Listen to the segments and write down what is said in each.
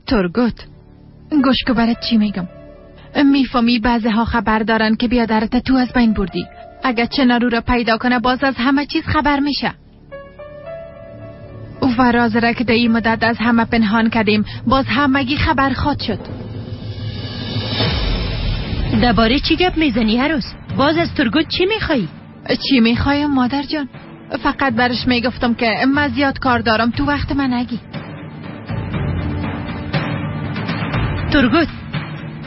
ترگوت، گوش که برات چی میگم. میفهمی بعضی ها خبر دارن که بیادرت تو از بین بردی. اگه چنارو را پیدا کنه باز از همه چیز خبر میشه. و راز را که در این مدت از همه پنهان کردیم باز همگی خبر خواد شد. درباره چی گپ میزنی هروس؟ باز از ترگوت چی میخوایی؟ چی میخوایم مادر جان؟ فقط برش میگفتم که من زیاد کار دارم، تو وقت من نگی. ترگوت،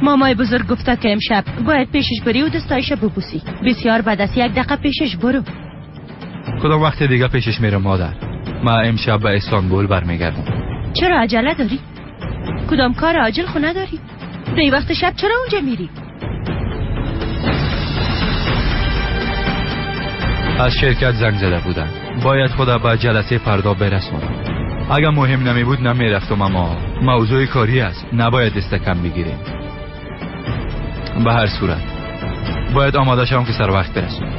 مامای بزرگ گفته که امشب باید پیشش بری و دستایش ببوسی. بسیار بد است، یک دقیقه پیشش برو. کدام وقت دیگه پیشش میرم مادر؟ من امشب به استانبول برمیگردم. چرا عجله داری؟ کدام کار عاجل خو نداری؟ دی وقت شب چرا اونجا میری؟ از شرکت زنگ زده بودن، باید خدا به جلسه فردا برسونم. اگر مهم نمی بود نمیرفتم، اما موضوع کاری است، نباید دست کم بگیریم. به هر صورت باید آماده شوم که سر وقت برسونم.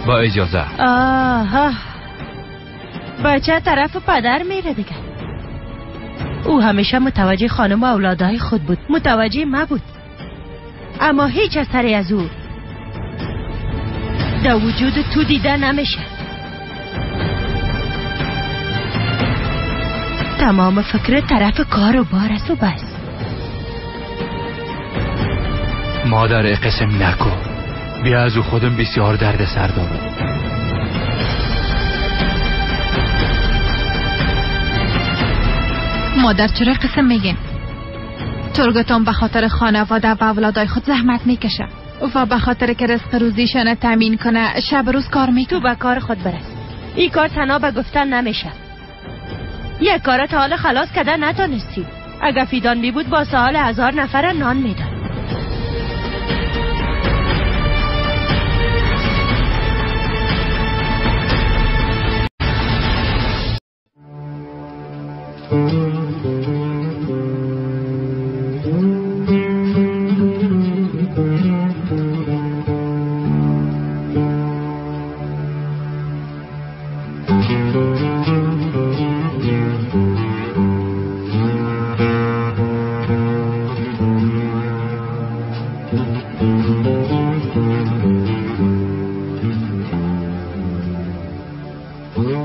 با اجازه. آها، بچه طرف پدر میره دیگه. او همیشه متوجه خانم و اولادهای خود بود، متوجه ما بود، اما هیچ اثری از او در وجود تو دیده نمیشه. تمام فکر طرف کار و بار است و بس. مادر قسم نکن، بیا از او خودم بسیار درد سر دارم. مادر چرا قسم میگین؟ ترگتان به خاطر خانواده و اولادای خود زحمت میکشه و به خاطر که رزق روزیشان تامین کنه شب روز کار میکنه. تو به کار خود برس، این کار تنها به گفتن نمیشه. یک کار تا حال خلاص کده نتانستی. اگر فیدان می بود با سوال 1000 نفر نان میداد.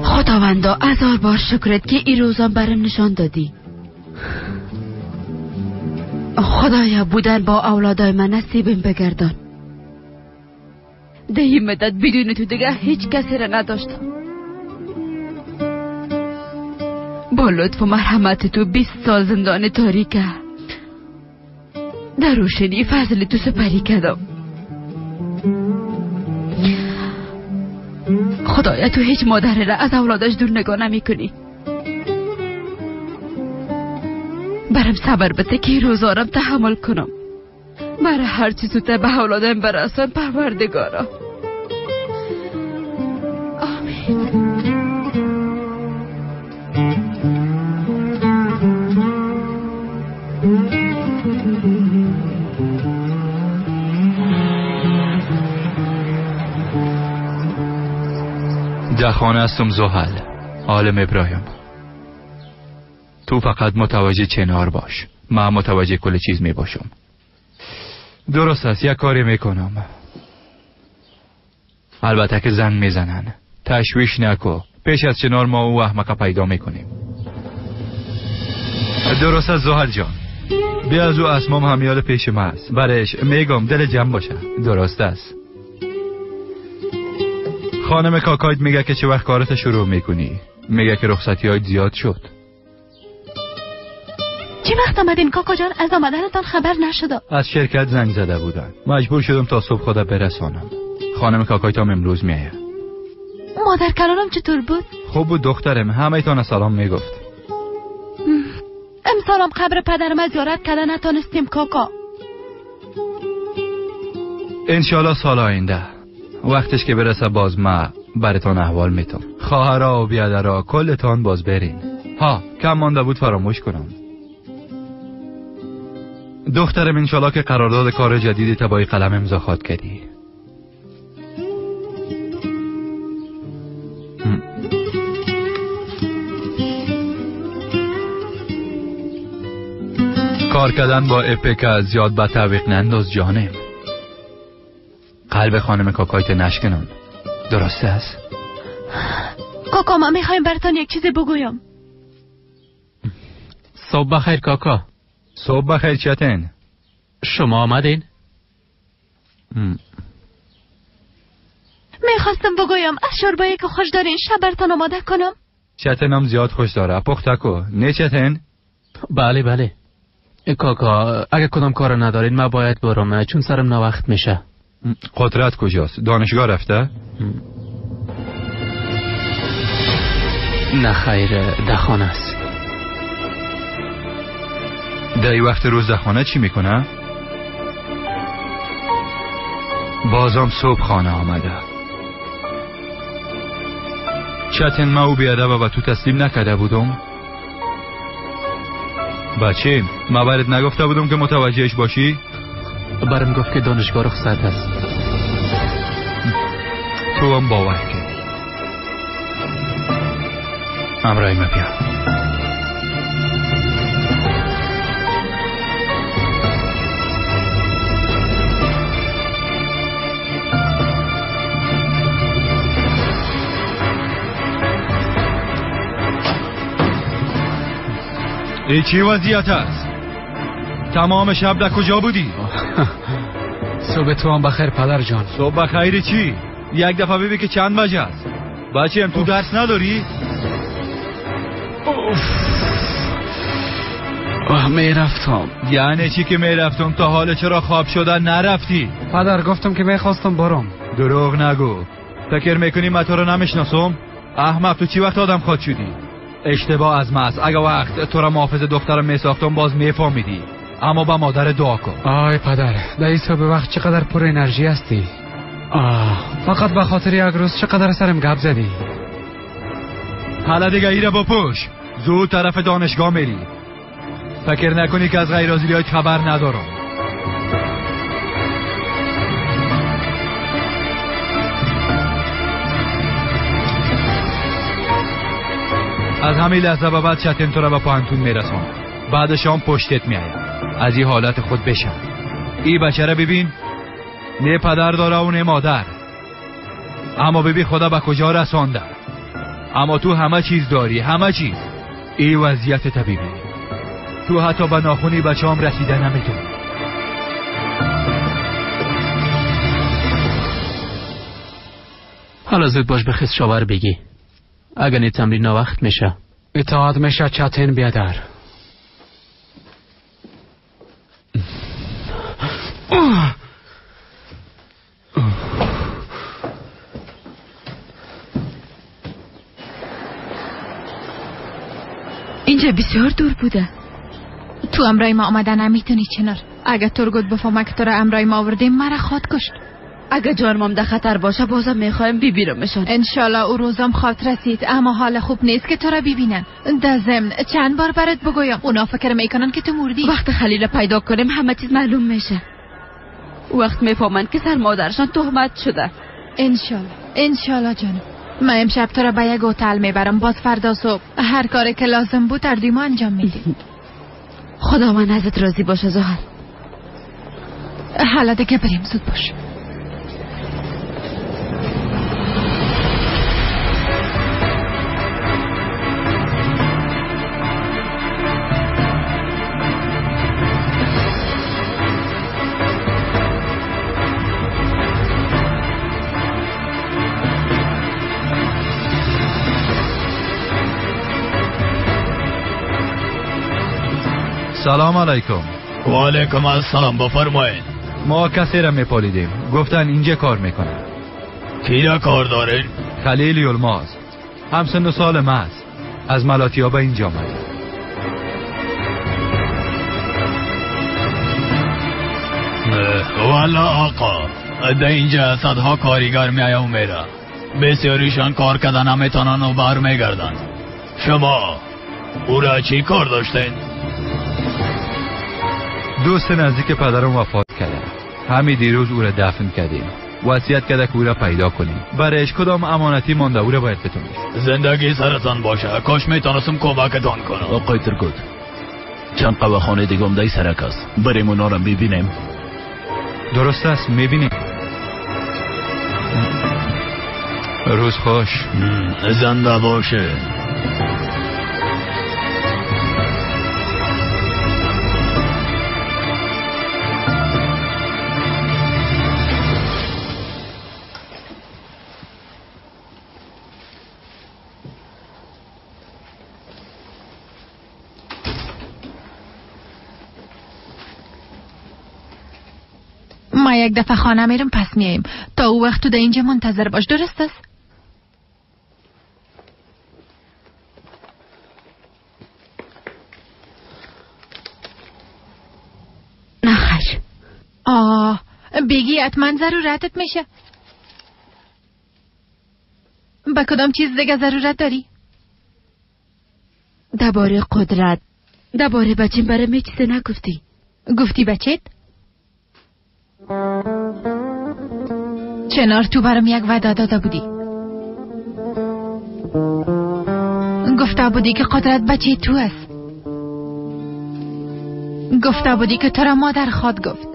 خداوندا هزار بار شکرت که این روزان برم نشان دادی. خدایا بودن با اولادای من نصیبم بگردان. ده این مدت بدون تو دیگه هیچ کسی را نداشتم. با لطف و مرحمت تو 20 سال زندان تاریکه در روشنی فضل تو سپری کردم. خدایا تو هیچ مادر را از اولادش دور نگاه نمی کنی. برم صبر بده که روزارم تحمل کنم. مرا هر چیز زودتر به اولادم برسان پروردگارا. آمین. در خانه هستم زحل، عالم ابراهیم. تو فقط متوجه چنار باش، من متوجه کل چیز می باشم. درست است، یک کاری میکنم. البته که زنگ میزنن، تشویش نکو. پیش از چنار ما او احمقه پیدا میکنیم. درست است زحل جان، بیا از او اسمام همیال پیش ما است. برش میگم دل جمع باشه. درست است. خانم کاکایت میگه که چه وقت کارت شروع میکنی. میگه که رخصتی های زیاد شد. چه وقت آمدین کاکا جان؟ از آمدنتان خبر نشدم. از شرکت زنگ زده بودن، مجبور شدم تا صبح خدا برسانم. خانم کاکایت هم امروز میایه. مادر کلانم چطور بود؟ خوب بود دخترم، همه تان سلام میگفت. امسالم قبر پدرم زیارت کرده نتانستیم کاکا. انشالله سال آینده وقتش که برسه باز ما براتان احوال میتم. خواهرا و بیادرا کلتان باز برین. ها کم مانده بود فراموش کنم. دخترم انشالله که قرارداد کار جدیدی تبای قلم امضا خواد کردی. کار کردن با اپک زیاد به تعویق ننداز جانم. قلب خانم کاکایت نشکنن. درسته است؟ کاکا ما میخوایم براتان یک چیز بگویم. صبح بخیر کاکا. صبح بخیر چتن. شما آمدین؟ میخواستم بگویم از شوربایی که خوش دارین شب براتان آماده کنم. چتن هم زیاد خوش داره. پخته کو. نه چتن؟ بله بله. کاکا اگه کدام کار ندارین من باید برم چون سرم نوقت میشه. قدرت کجاست؟ دانشگاه رفته؟ نه خیر، در خانه است. در این وقت روز در خانه چی میکنه؟ بازم صبح خانه آمده. چتن ما او بیادب و تو تسلیم نکرده بودم؟ بچه ما برات نگفته بودم که متوجهش باشی؟ برم گفت که دانشگاه رخصت است. تو هم باور کردی. همراه ما بیا. ای چی وضعیت است؟ تمام شب در کجا بودی؟ صبح تو هم بخیر پدر جان. صبح بخیر چی؟ یک دفعه ببین که چند بجه است. بچه هم تو درس نداری؟ اوه میرفتم. یعنی چی که میرفتم؟ تا حال چرا خواب شدن نرفتی؟ پدر گفتم که میخواستم برم. دروغ نگو. فکر میکنی من تو رو نمیشناسم؟ احمق تو چی وقت آدم خواد شدی؟ اشتباه از من است. اگه وقت تو را محافظ دخترم میساختم باز میفهمیدی. اما با مادر دعا کن. آی پدر، در این صبح وقت چقدر پر انرژی هستی. آه فقط به خاطر یک روز چقدر سرم گپ زدی. حالا دیگه ایره بپوش، زود طرف دانشگاه میری. فکر نکنی که از غیرازیلیات خبر ندارم. از همین لحظه به بعد چتن تو را به پانتون میرسانم. بعد شام پشتت میایم. از این حالت خود بشم. ای بچه را ببین، نه پدر داره و نه مادر، اما ببین خدا به کجا رسانده. اما تو همه چیز داری، همه چیز. ای وضعیت طبیبی، تو حتی به ناخونی بچه هم رسیده نمیتونی. حالا زود باش بخیز شاور بگی، اگر نه تمرین وقت میشه. اطاعت میشه چتن بیادر. اینجا بسیار دور بوده. تو امرای ما آمده نمیتونی چنار. اگه ترگوت بفهمه که تو را امرای ما آوردیم مرا خواد کشت. اگه جانمم در خطر باشه بازم میخوایم ببینمشان. انشالله او روزم خواد رسید، اما حال خوب نیست که تو را ببینن. در ضمن چند بار برات بگویم اونا فکر میکنن که تو مردی. وقت خلیل پیدا کنیم همه چیز معلوم میشه. وقت میفهمند که سر مادرشان تهمت شده. انشالله انشالله جانم. من امشب تو را به یک هتل میبرم، باز فردا صبح هر کاری که لازم بود در دیما انجام میدیم. خدا من ازت راضی باشه زحل. حالا دیگه بریم، زود باش. سلام علیکم. و علیکم السلام، بفرمایید. ما کسی را میپالیدیم، گفتن اینجا کار میکنه. کی را کار دارین؟ خلیل یلماز، همسن و سال ما است، از ملاتیا به اینجا آمده. والا آقا، در اینجا صدها کاریگر میایه و میره. بسیاریشان کار کردن نمیتونن و بر میگردن. شما او را چی کار داشتین؟ دوست نزدیک پدرم وفات کرده. همین دیروز او را دفن کردیم. وصیت کرده که او را پیدا کنیم. برایش کدام امانتی مانده او را باید بتونیم. زندگی سرتان باشه. کاش میتونستم کمکتان کنم. آقای ترگوت، چند قهوه‌خانه دیگه هم در سرک است. بریم اونا را ببینیم. درست است، میبینیم. روز خوش. زنده باشه. ما یک دفعه خانه میرم پس میایم. تا او وقت تو در اینجا منتظر باش، درست است؟ نخش. آه بگی حتما ضرورتت میشه. به کدام چیز دیگه ضرورت داری؟ درباره قدرت، درباره بچیم برای می چیزی نگفتی. گفتی بچت؟ چنار تو برام یک وعده داده بودی. گفته بودی که قدرت بچه تو است. گفته بودی که تو را مادر خواد گفت.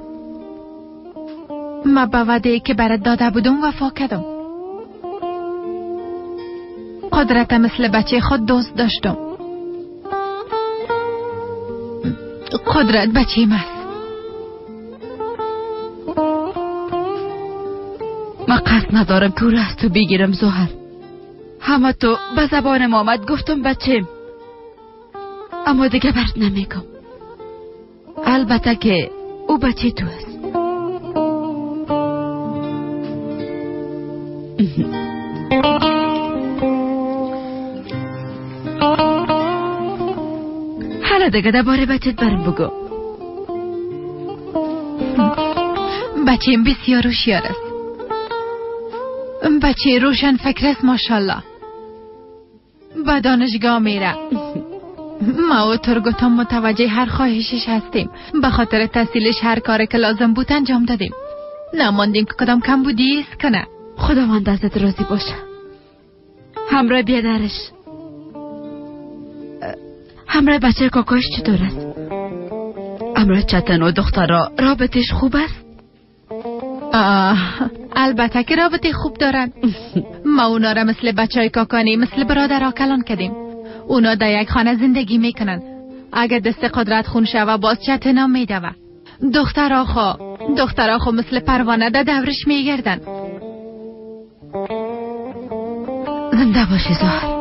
ما به وعده که برات داده بودم وفا کردم. قدرت مثل بچه خود دوست داشتم. قدرت بچه ماست. ما قصد ندارم که او را از تو بگیرم زهر. همه تو به زبانم آمد گفتم بچم، اما دیگه برات نمیگم. البته که او بچه تو است. حالا دیگه درباره بچت برم بگو. بچیم بسیار هوشیار است. بچه روشن فکر است ماشاءالله. به دانشگاه میره. ما و ترگوتم متوجه هر خواهشش هستیم. به خاطر تحصیلش هر کار که لازم بود انجام دادیم. نماندیم که کدام کم بودی است کنه. خداوند ازت راضی باشه. همراه بیادرش، همراه بچه کاکاش چطور است؟ همراه چتن و دخترا رابطش خوب است؟ آه، البته که رابطه خوب دارن. ما اونا را مثل بچه های کاکانی، مثل برادرها کلان کردیم. اونا در یک خانه زندگی میکنن. اگر دست قدرت خون شوه باز چتنا میدوه. دخترها خو مثل پروانه در دورش میگردن. زنده باشی زهر.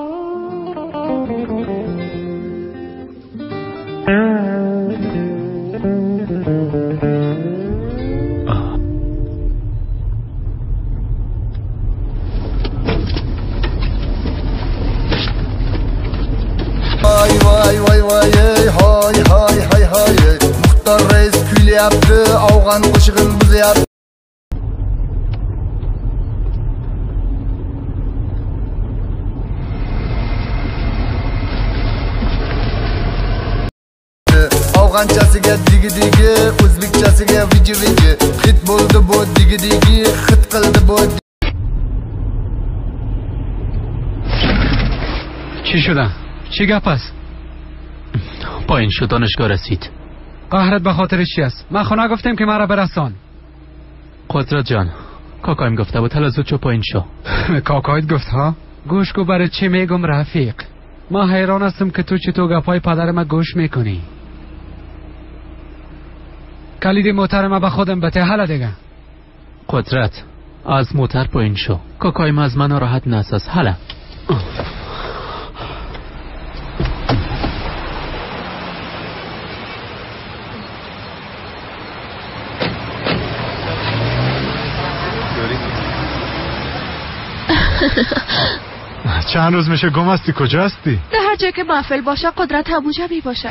وای وای وای های های های های مختار رئیس کویلیابdi اوغان qo'shig'ini buzyapti. Afg'onchasiga digi digi, o'zbekchasiga viji viji. Hit bo'ldi bu digi digi, hit qildi bu. چی شده؟ چی گپ است؟ پایین شد، دانشگاه رسید. قهرت به خاطر چی است؟ من خونه گفتم که مرا برسان. قدرت جان، کاکایم گفته بود حالا زود چو پایین شو. کاکایت گفت ها؟ گوش کو برای چی میگم رفیق. ما حیران هستم که تو چطور گپای پدر ما گوش میکنی. کلید موتر ما به خودم بته حالا دیگه. قدرت از موتر پایین شو. کاکایم از من ناراحت نساز. حالا چند روز میشه گم هستی، کجا هستی؟ در هر جا که محفل باشه قدرت همونجا می باشه.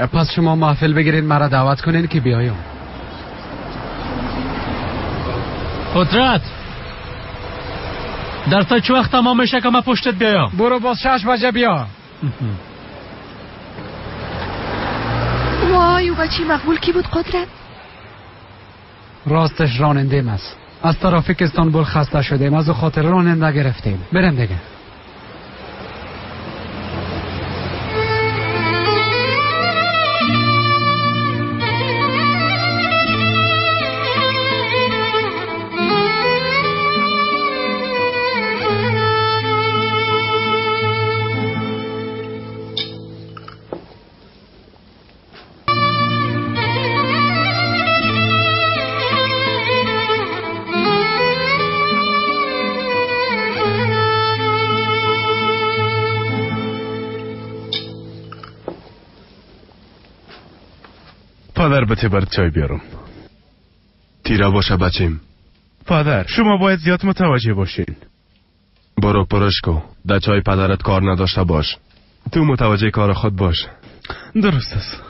پس شما محفل بگیرین مرا دعوت کنین که بیایم. قدرت، درس چه وقت تمام میشه که من پشتت بیایم؟ برو باز 6 بجه بیا. وای، او بچی مقبول کی بود قدرت؟ راستش راننده است. از ترافیک استانبول خسته شدیم، از خاطر راننده گرفتیم. برم دیگه. پدر بته برات چای بیارم. تیره باشه بچیم. پدر شما باید زیاد متوجه باشین. برو پرش کو، در چای پدرت کار نداشته باش. تو متوجه کار خود باش. درست است.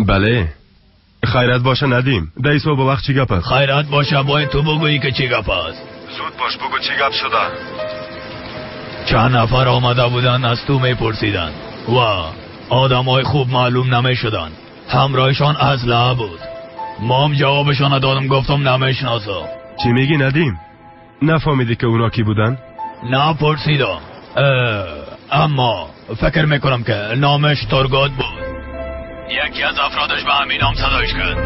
بله خیرات باشه ندیم. در صبح وقت چی گپ است؟ خیرات باشه باید تو بگویی که چی گپ است. زود باش بگو چی گپ شده. چند نفر آمده بودن از تو میپرسیدن و آدمای خوب معلوم نمیشدن. همراهشان اسلحه بود. مام جوابشان دادم، گفتم نمیشناسم. چی میگی ندیم؟ نفهمیدی که اونا کی بودن؟ نه پرسیدم، اما فکر میکنم که نامش تورگوت بود. یکی از افرادش به همین نام صدایش کرد.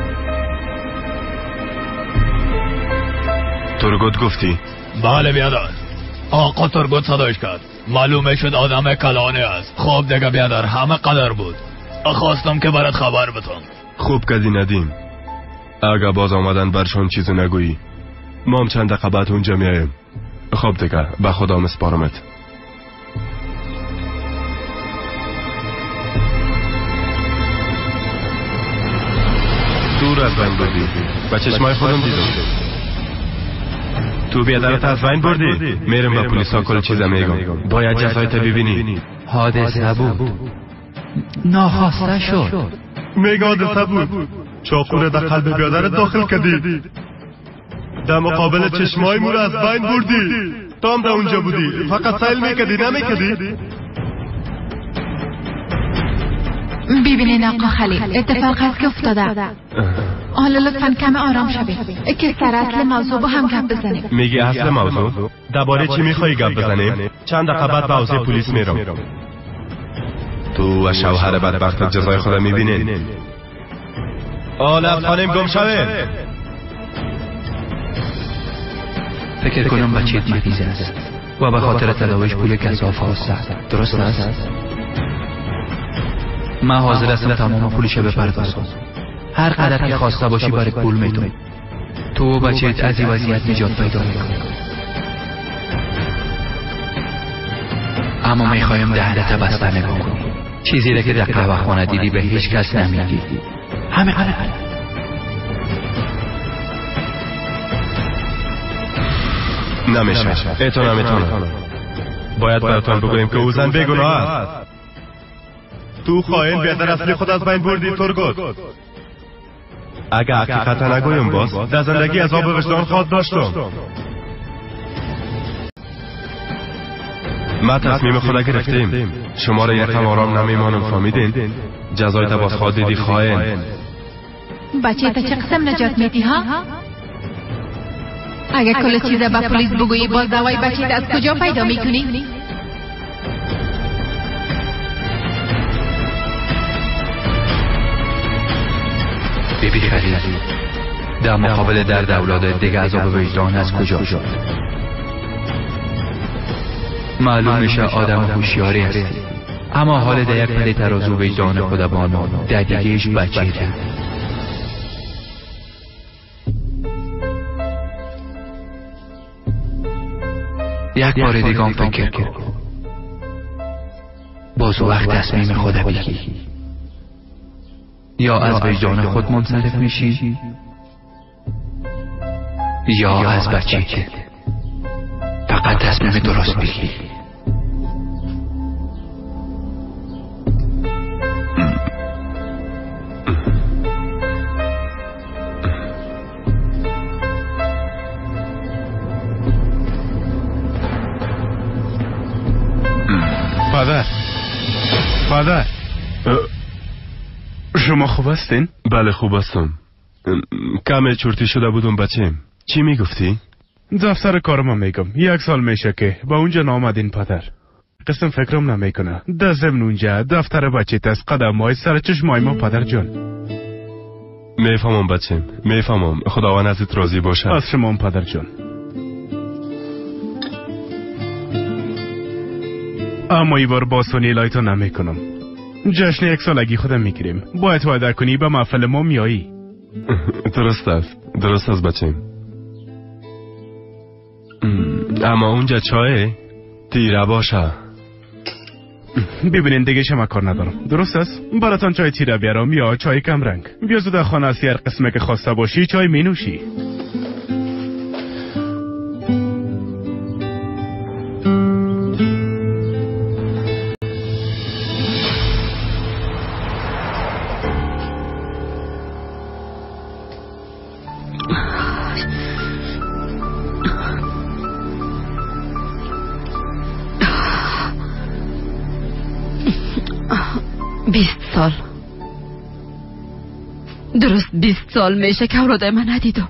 تورگوت گفتی؟ بله بیادر، آقا تورگوت صدایش کرد. معلومه شد آدم کلانه است. خب دیگه بیادر همه قدر بود. خواستم که برات خبر بدم. خوب کردی ندیم. اگه باز آمدن برشون چیزو نگویی. ما هم چند دقیقه بعد اونجا میایم. خب دیگه به خدا مسپارمت. دور از بین بردی. با چشمای خودم دیدم. تو بیادرت از بین بردی. میرم به پلیسا کل چیزا میگم. باید جزایت ببینی. حادثه بود، ناخواسته شد. میگه حادثه بود. چاقو را در قلب بیادرت داخل کردی. در مقابل چشمای مو را از بین بردی. تو هم در اونجا بودی، فقط سیل میکردی نمیکردی. ببینین آقا خلیل، اتفاق هست که افتاده. حالا لطفا کم آرام شوید که سر اصل موضوع با هم گپ بزنیم. میگی اصل موضوع؟ درباره چی میخوای گپ بزنیم؟ چند دقیقه بعد به حوزه پلیس میرم. تو و شوهر بدبختت جزای خدا میبینین. آل از خانم گم شوه. فکر کنم بچه‌ت مریض است و به خاطر تداویش پول گزاف خواسته. درست است؟ من حاضر هستم تمام پولش بپردازم. هر قدر که خواسته باشی برای پول میدم. تو و بچه‌ت از این وضعیت نجات پیدا میکنی. اما میخوایم دهنت بسته نکنی. چیزی را که در قهوه خانه دیدی به هیچ کس نمیگی. همه نمیشه. ایتو نمیتونم. باید براتان بگویم که او زن بیگناه است. تو خائن بیادر اصلی خود از بین بردی تورگوت. اگه حقیقت نگویم باز در زندگی عذاب وجدان خواهد داشتم. ما تصمیم خود گرفتیم. شما را یکم آرام نمیمانم، فهمیدین؟ جزای باز خواهد دیدی خائن. بچه تا چه قسم نجات میدی ها؟ اگه کل چیزه به پلیس بگویی باز دوای بچه از کجا پیدا میکنی؟ بیبی خلیل، در مقابل درد اولادت دیگه عذاب وجدان از کجا شد؟ معلوم میشه آدم هوشیاری هستی، اما حال در یک پلی ترازو وجدان خود بانو در دیگهش بچه ده. یک بار دیگه هم فکر کن. باز وقت تصمیم خود بگی. یا از وجدان خود منصرف میشی یا از بچه. فقط تصمیم درست بگیر. پدر، پدر، شما خوب هستین؟ بله خوب هستم. کم چرتی شده بودم بچه. چی میگفتی؟ دفتر کارم میگم. 1 سال میشه که با اونجا نامدین پدر. قسم فکرم نمیکنه. در ضمن اونجا دفتر بچه از قدم های سر چشمای ما پدر جان. میفهمم بچه، میفهمم. خداوند ازت راضی باشه. از شما پدر جان. اما ای بار با سونی لایتو نمیکنم. جشن 1 سالگی خودم میگیریم. باید وعده کنی به محفل ما میایی. درست است، درست است بچه. اما اونجا چای تیره باشه. ببینین دیگه شما کار ندارم. درست است؟ براتان چای تیره بیارم یا چای کم رنگ؟ بیا زود خانه هستی، هر قسمه که خواسته باشی چای مینوشی. سال، درست 20 سال میشه که اولادای من ندیدم.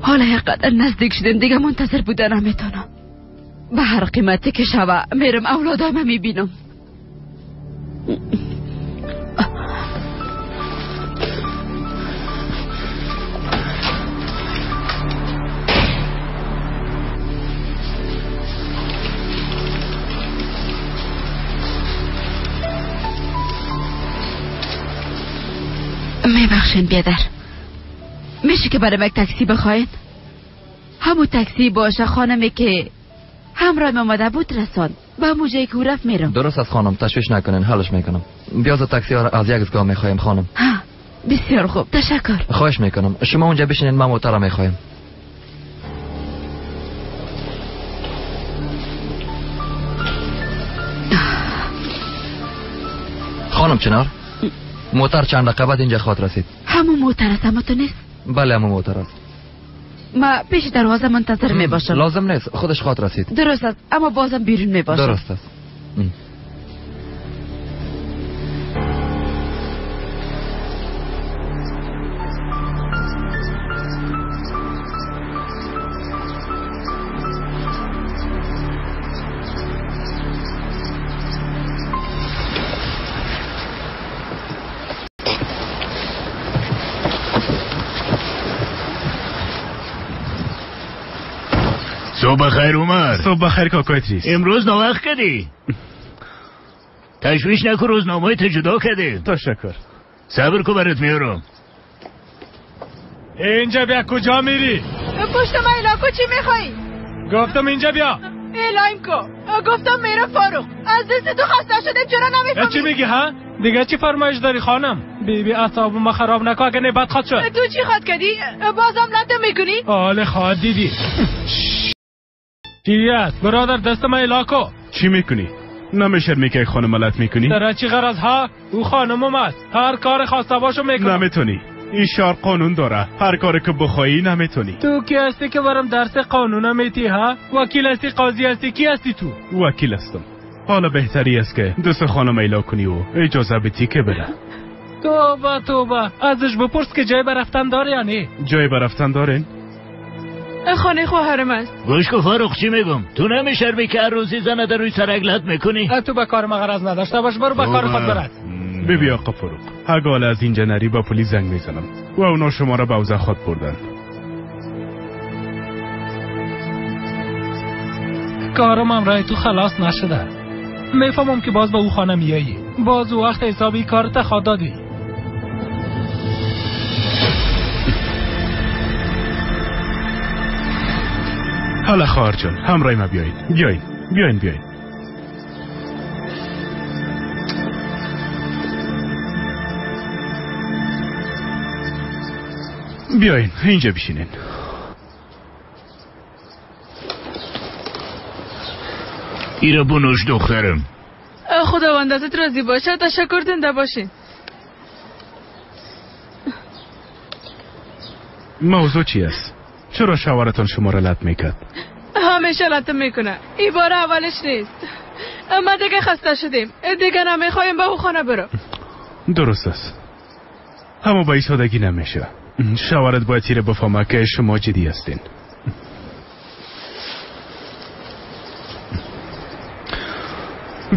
حالا اینقدر نزدیک شدیم دیگه منتظر بودن نمیتونم. به هر قیمتی که شوه میرم اولادای من میبینم. میبخشین بیادر، میشه که برای یک تاکسی بخواین؟ همون تاکسی باشه خانمی که همراه آمده بود رسان به همون جایی که او رفت میرم. درست از خانم، تشویش نکنین، حلش میکنم. بیاز تاکسی از یک ایستگاه میخوایم خانم. ها بسیار خوب، تشکر. خواهش میکنم شما اونجا بشینین، من موتر میخوایم. خانم چنار، موتر چند دقیقه بعد اینجا خواهد رسید. همون موتر است اما تو نیست؟ بله همون موتر است. ما پیش دروازه منتظر می باشم. لازم نیست، خودش خواهد رسید. درست است، اما بازم بیرون می باشم. درست است. صبح بخیر عمر. صبح بخیر کاکا ادریس. امروز ناوقت کردی. تشویش نکن، روزنامه ته جدا کردی. تشکر. صبر کو برات میارم. اینجا بیا. کجا میری؟ پشت من ایلاکو چی میخوایی؟ گفتم اینجا بیا. ایلایم کو. گفتم میرم فاروق. از دست تو خسته شدم، چرا نمیفهمی؟ چی میگی ها؟ دیگه چی فرمایش داری خانم؟ بی بی اعصاب ما خراب نکن، اگه نه بد خواد شد. تو چی خواد کردی؟ بازم لطه میکنی؟ حال خواد دیدی. چی است برادر؟ دست من ایلاکو. چی میکنی؟ نمیشرمی که خانم لط میکنی؟ در چی غرض ها؟ او خانمم است، هر کار خواسته باشو میکنم. نمیتونی، این شهر قانون داره، هر کاری که بخوایی نمیتونی. تو کی هستی که برام درس قانون میتی ها؟ وکیل هستی، قاضی هستی، کی هستی تو؟ وکیل هستم. حالا بهتری است که دست خانم ایلا کنی و اجازه بدی که بره. توبه توبه، ازش بپرس که جای برفتن داره یا نه؟ جای برفتن دارین؟ خانه خواهرم است. گوش کو فاروق چی میگم؟ تو نمیشرمی که هر روزی زن در روی سرک لط میکنی؟ تو به کار ما غرض نداشته باش، برو به کار خود برد. ببین آقا فاروق، اگه از اینجا نری با پلیس زنگ میزنم و اونا شما را به اوضاع خود بردن. کارم هم رای تو خلاص نشده. میفهمم که باز به او خانه میایی، باز او وقت حسابی کارت خواد دادی. حالا خواهر جان همراه ما بیایید. بیایید بیایید بیایید. بیاین اینجا بشینین. ایره بنوش دخترم. خداوند ازت راضی باشه. تشکر، زنده باشین. موضوع چی است؟ چرا شوهرتان شما را لط میکرد؟ همیشه لطم میکنه. این بار اولش نیست. ما دیگه خسته شدیم، دیگه نمیخوایم به او خانه برم. درست است، اما با این سادگی نمیشه. شوهرت باید تیره بفهمه که شما جدی هستین.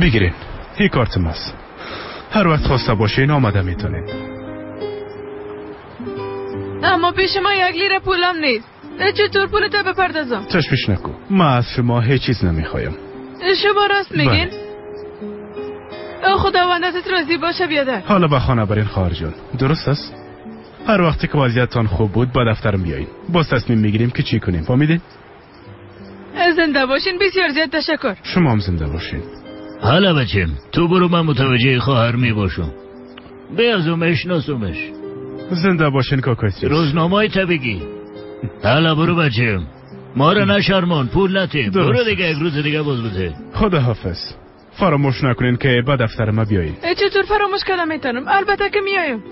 بگیرین، این کارت ماست. هر وقت خواسته باشین آمده میتونین. اما پیش ما 1 لیره پولم نیست. چطور پولتو بپردازم؟ تشویش نکن، ما از شما هیچ چیز نمیخوایم. شما راست میگین؟ خداوند ازت راضی باشه بیادر. حالا به خانه برین خواهر جان، درست است؟ هر وقتی که وضعیتتان خوب بود با دفترم بیاین، باز تصمیم میگیریم که چی کنیم. فهمیدین؟ زنده باشین، بسیار زیاد تشکر. شما هم زنده باشین. حالا بچم تو برو، من متوجه خواهر میباشم. بیازومش ناسومش. زنده باشین کاکایتریس. روزنامه تا بگی. حالا برو بچم، ما رو نشرمان، پول نتیم. برو دیگه، یک روز دیگه باز بده. خدا حافظ. فراموش نکنین که به دفتر ما بیایین. چطور فراموش کردم میتونم؟ البته که میایم.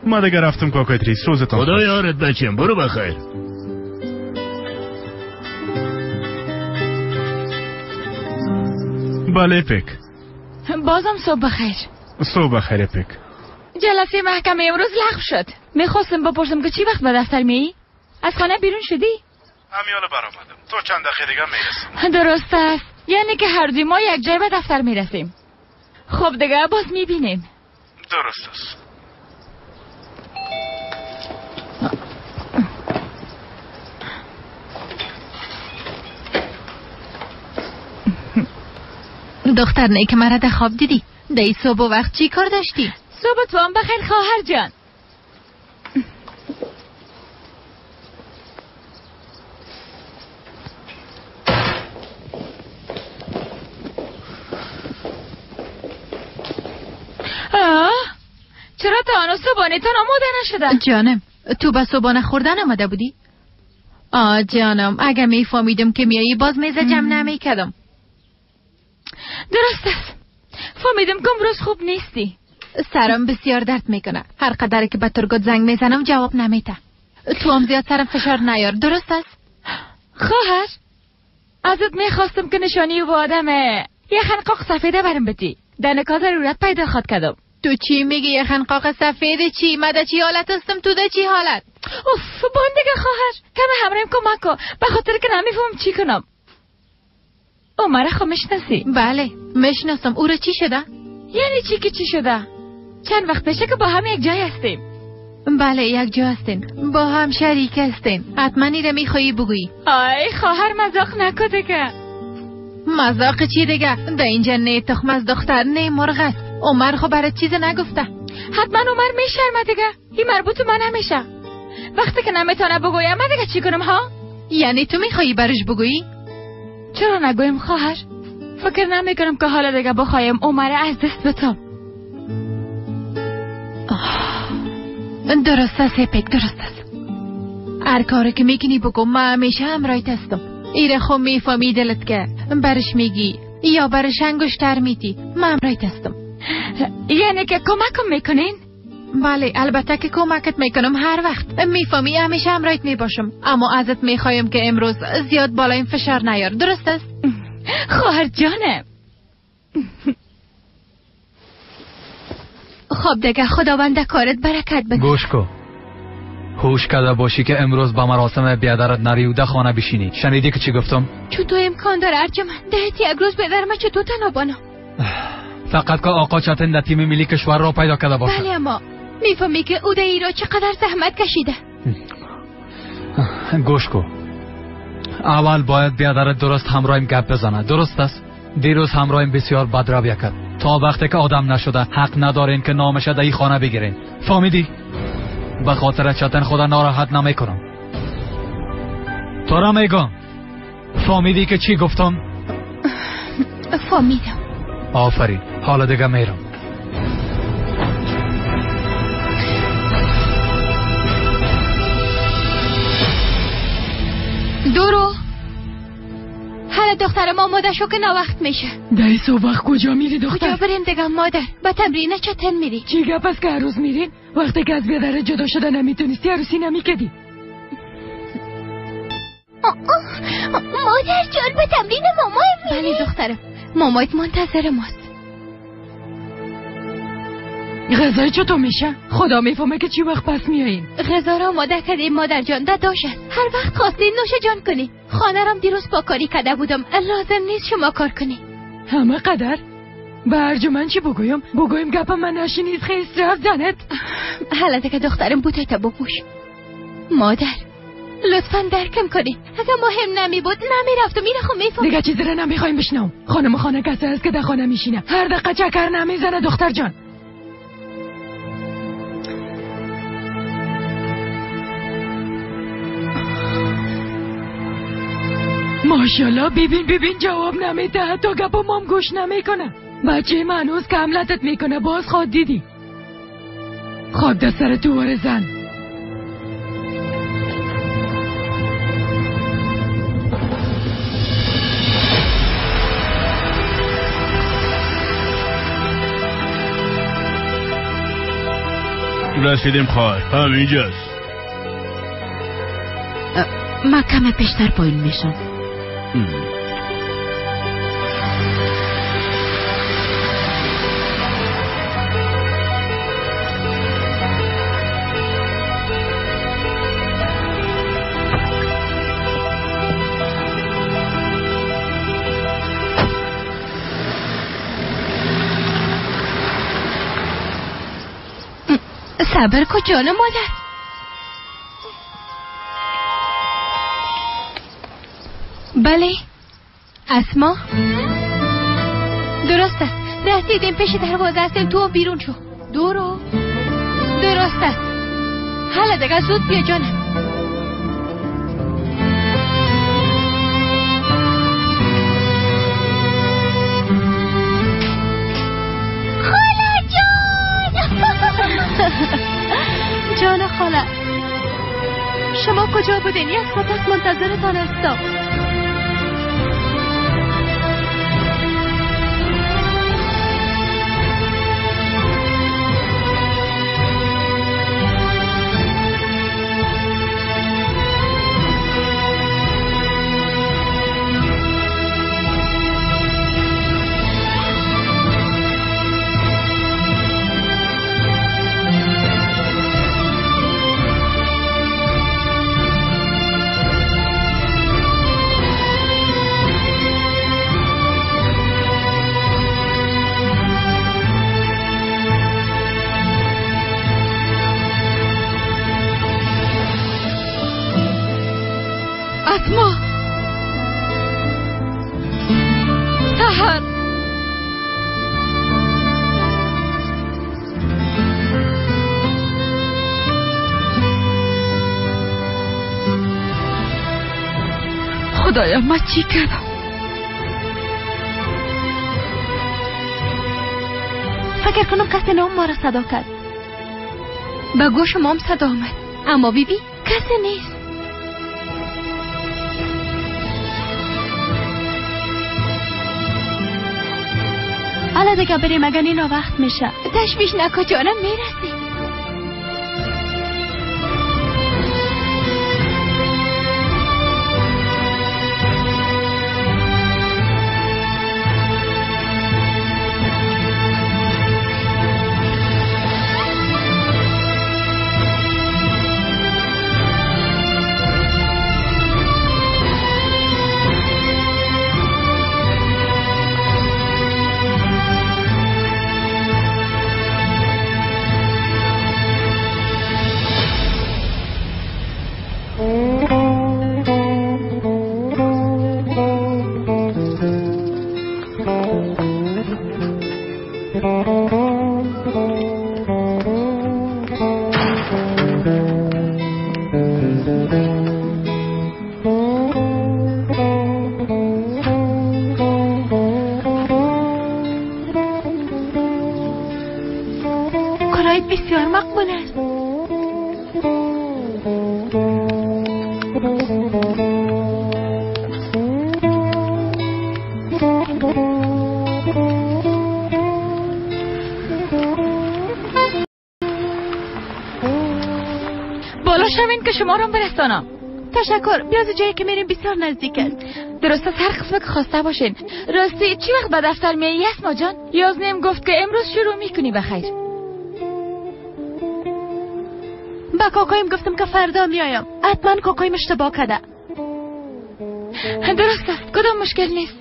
ما دیگه رفتم کاکایتریس، روزتان خدا یارت بچم، برو بخیر. بله پک. بازم صبح بخیر. صبح بخیر پک. جلسه محکمه امروز لغو شد. میخواستم بپرسم که چی وقت به دفتر میایی؟ از خانه بیرون شدی؟ همیاله برآمدم. تو چند دقیقه دیگه میرسیم. درست است. یعنی که هر دوی ما یک جای به دفتر میرسیم. خب دیگه باز میبینیم. درست است. دختر نه که مرا در خواب دیدی. دی صبح و وقت چی کار داشتی؟ صبح تو هم بخیر خواهر جان. چرا تا هنوز صبحانه‌تان آماده نشده؟ جانم تو به صبحانه خوردن آمده بودی؟ آه جانم، اگه میفهمیدم که میایی باز میزه جمع نمیکردم. درست است، فهمیدم که امروز خوب نیستی. سرم بسیار درد میکنه. هر قدر که به ترگوت زنگ میزنم جواب نمیده. تو هم زیاد سرم فشار نیار، درست است؟ خواهر ازت میخواستم که نشانی و آدم یه خنقاق سفیده برم بدی. در نکا ضرورت پیدا خواد کردم. تو چی میگی؟ یه خنقاق سفید چی؟ من در چی حالت هستم، تو در چی حالت؟ اوف بان دیگه خواهر، کم همراهیم کمک کن، به خاطر که نمیفهمم چی کنم. او مرا خو میشناسی؟ بله میشناسم. او را چی شده؟ یعنی چی که چی شده؟ چند وقت پیشه که با هم یک جای هستیم. بله یک جا هستین، با هم شریک هستین. حتما ایره میخوایی بگویی. آی خواهر مذاق نکو دیگه. مذاق چی دیگه؟ در اینجا نه تخم از دختر نه مرغ است. عمر خو برات چیز نگفته. حتما عمر میشرمه دیگه، این مربوط من همیشه. وقتی که نمیتونه بگویم من دیگه چی کنم ها؟ یعنی تو میخوایی برش بگویی؟ چرا نگویم خواهر؟ فکر نمیکنم که حالا دیگه بخوایم عمر از دست بتم. درست است پک، درست است. هر کاری که میکنی بگو، من همیشه همراهت هستم. ایره خو میفهمی دلت که برش میگی یا برش انگشتر میدی، من همراهت هستم. یعنی که کمکم میکنین؟ بله البته که کمکت میکنم هر وقت. میفهمی همیشه همراهت میباشم، اما ازت میخوایم که امروز زیاد بالایم فشار نیار، درست است؟ خواهر جانم. خب دیگه خداوند کارت برکت بده. گوش کو، هوش کرده باشی که امروز با مراسم بیادرت نری و ده خانه بشینی. شنیدی که چی گفتم؟ چطور امکان داره ارجمند؟ دهت یک روز بیادر من چطور تنها بانم؟ فقط که آقا چتن در تیم ملی کشور را پیدا کرده باشه. بله اما میفهمی که او در را چقدر زحمت کشیده. گوش کو، اول باید بیادرت درست همراهیم گپ بزنه، درست است؟ دیروز همراهیم بسیار بد رویه کرد. تا وقتی که آدم نشده حق ندارین که نامش در این خانه بگیرین. فهمیدی؟ به خاطر چتن خدا ناراحت نمیکنم. تو را میگم. فهمیدی که چی گفتم؟ فهمیدم. آفرین، حالا دیگه میرم. حالا دخترم آماده شو که ناوقت میشه. دای صبح کجا میری دختر؟ کجا بریم دیگه مادر؟ به تمرین چتن میری. چی گپ است که هر روز میرین؟ وقتی که از بیادر جدا شده نمیتونستی عروسی نمیکردی. مادر جان به تمرین مامای میری. بله دخترم، مامایت منتظر ماست. غذای چطور میشه؟ خدا میفهمه که چی وقت پس میایین. غذا را آماده کردیم مادر جان، داداش است. هر وقت خواستین نوش جان کنی. خانه رام دیروز پاکاری کرده بودم، لازم نیست شما کار کنی. همه قدر به ارجمن چی بگویم؟ بگویم گپ من نشینید خیست رفت زنت. حالا که دخترم بوده تا بپوش. مادر لطفا درکم کنی، اگر مهم نمی بود نمیرفتم. اینو خو میفهم. دیگه چیزی را نمیخوایم بشنوم. خانم خانه کسی است که در خانه میشینه، هر دقیقه چکر نمیزنه دختر جان. ماشاءالله، ببین ببین جواب نمیده، حتی گپ مام گوش نمیکنه. بچه من هنوز کم لطت میکنه، باز خواد دیدی. خاک در سر تو زن. رسیدیم خواهر، همینجاست. من کم پیشتر پایین میشم. صبر کن جان مادر. بله اسما، درست است. رسیدیم پیش دروازه هستیم، تو بیرون شو. دورو درست است. حالا دیگه زود بیا جانم. خاله جان. جان خاله، شما کجا بودین؟ یک ساعت است منتظرتان هستم. اسما، سحر، خدایا من چی کردم؟ فکر کنم کسی نام ما را صدا کرد. به گوش مام صدا آمد، اما بیبی کسی نیست. حالا دیگه بریم، اگر اینا وقت میشه. تشویش نکن جانم، میرسیم. کلایت بسیار مقبول است. شوین که شما را برسانم. تشکر. بیاز جایی که میریم بسیار نزدیک است. درست است، هر قسمه که خواسته باشین. راستی چی وقت به دفتر میایی اسما جان؟ یازنیم گفت که امروز شروع میکنی. بخیر. با کاکایم گفتم که فردا میایم. حتما کاکایم اشتباه کرده. درست است، کدام مشکل نیست.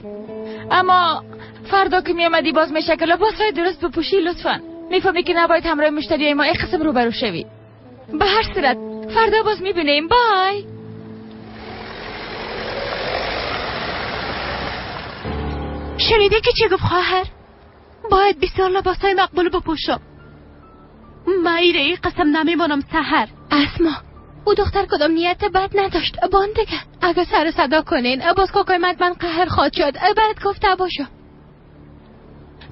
اما فردا که میامدی باز میشه که لباسهای درست بپوشی لطفا. میفهمی که نباید همراه مشتری ما این قسم روبرو شوی. به هر صورت فردا باز میبینیم. بای. شنیدی که چی گفت خواهر؟ باید بسیار لباسهای مقبول بپوشم. ما ایره قسم نمیمانم سحر. اسما او دختر کدام نیت بد نداشت. بان دیگه اگه سر صدا کنین باز کوکای من قهر خواهد شد. برات گفته باشم.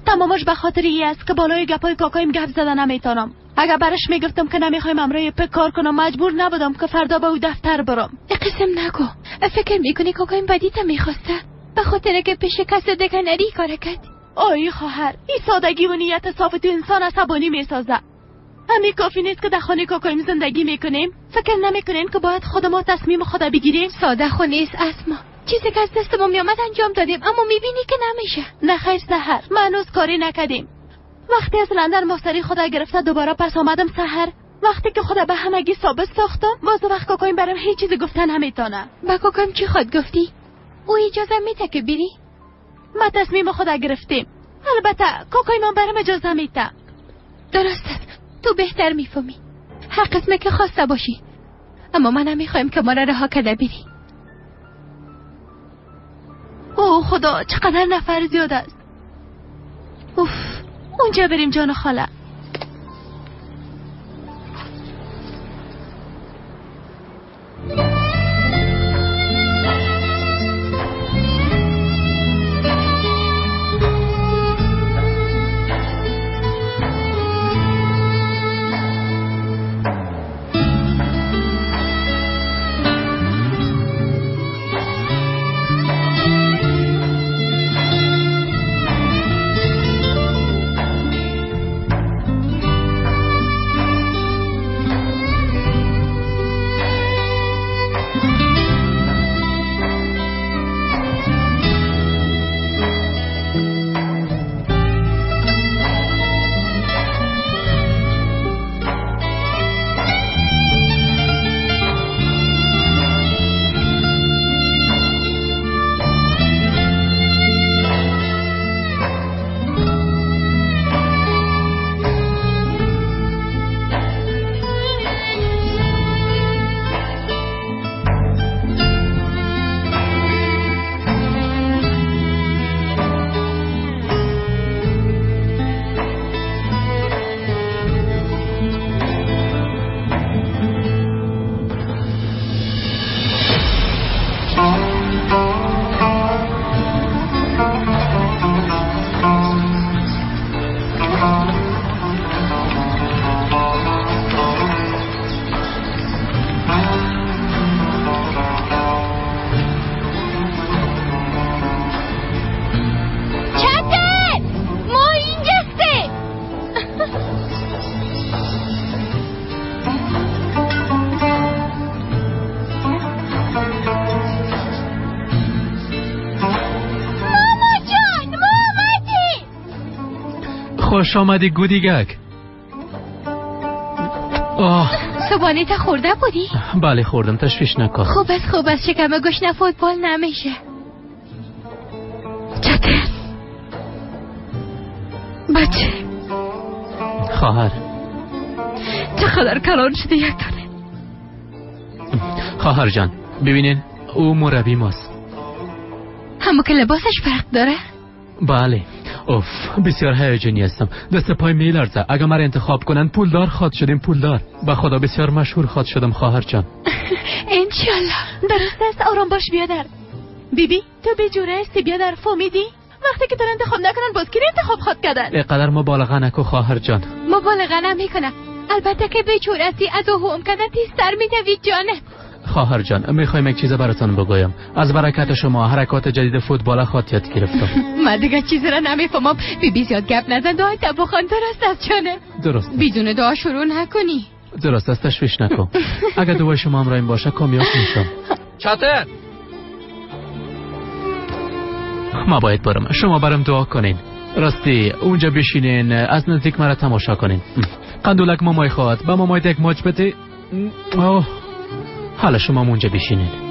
تمامش به خاطر ای است که بالای گپای کاکایم گپ زده نمیتونم. اگه برش میگفتم که نمیخوایم امرای پک کار کنم مجبور نبودم که فردا به او دفتر برم. قسم نگو. فکر میکنی کاکایم بدیت میخواسته؟ به خاطر که پیش کس دیگه نری کار کرد. آی خواهر، این سادگی و نیت صاف تو انسان عصبانی میسازه. همین کافی نیست که در خانه کاکایم زندگی میکنیم؟ فکر نمیکنین که باید خود ما تصمیم خود بگیریم؟ ساده خو نیست اسما. چیزی که از دست ما میامد انجام دادیم اما میبینی که نمیشه. نه خیر سحر، ما هنوز کاری نکردیم. وقتی از لندن مستری خدا گرفته دوباره پس آمدم سحر. وقتی که خدا به همگی ثابت ساختم باز وقت کاکایم برام هیچ چیزی گفتن نمیتونه. با کاکایم چی خود گفتی؟ او اجازه میده که بری؟ ما تصمیم خدا گرفتیم. البته کاکایم من برام اجازه میده. درست است، تو بهتر میفهمی. هر قسمه که خواسته باشی. اما من نمیخوایم که ما را رها کرده بری. او خدا چقدر نفر زیاد است. اوف، اونجا بریم جان خاله. خوش آمدی گودیگک. آه، صبحانه تا خورده بودی؟ بله خوردم، تشویش نکن. خوب است خوب است، شکم گشنه فوتبال نمیشه. چطور؟ بچه خواهر چقدر کلان شده یک دانه. خواهر جان ببینین، او مربی ماست. همو که لباسش فرق داره؟ بله. اوف، بسیار هیجانی هستم، دست پای میلرزه. اگر مرا انتخاب کنن پولدار خواد شدیم، پولدار. به خدا بسیار مشهور خواد شدم خواهر جان. انشالله. درست است، آرام باش بیادر. بیبی تو بیجوره هستی بیادر، فهمیدی؟ وقتی که تو انتخاب نکنن باز کی انتخاب خواد کردن؟ اینقدر مبالغه نکو خواهر جان. مبالغه نمیکنم، البته که بیچاره هستی، از او هم کردن تیزتر میدوی جانه. خواهر جان میخوایم یک چیز براتون بگویم. از برکت شما حرکات جدید فوتبال خود یاد گرفتم. من دیگه چیزی را نمیفهمم. بی بی زیاد گپ نزن، دعای تبخان درست است جانه. درست. بدون دعا شروع نکنی. درست است، تشویش نکن. اگر دوای شما همراهیم باشه کامیاب میشم. چطور؟ ما باید برم. شما برم دعا کنین. راستی اونجا بشینین، از نزدیک مرا تماشا کنین. قندولک مامای خواهد به مامای یک ماچ بده. اوه، حالا شما اونجا بشینین.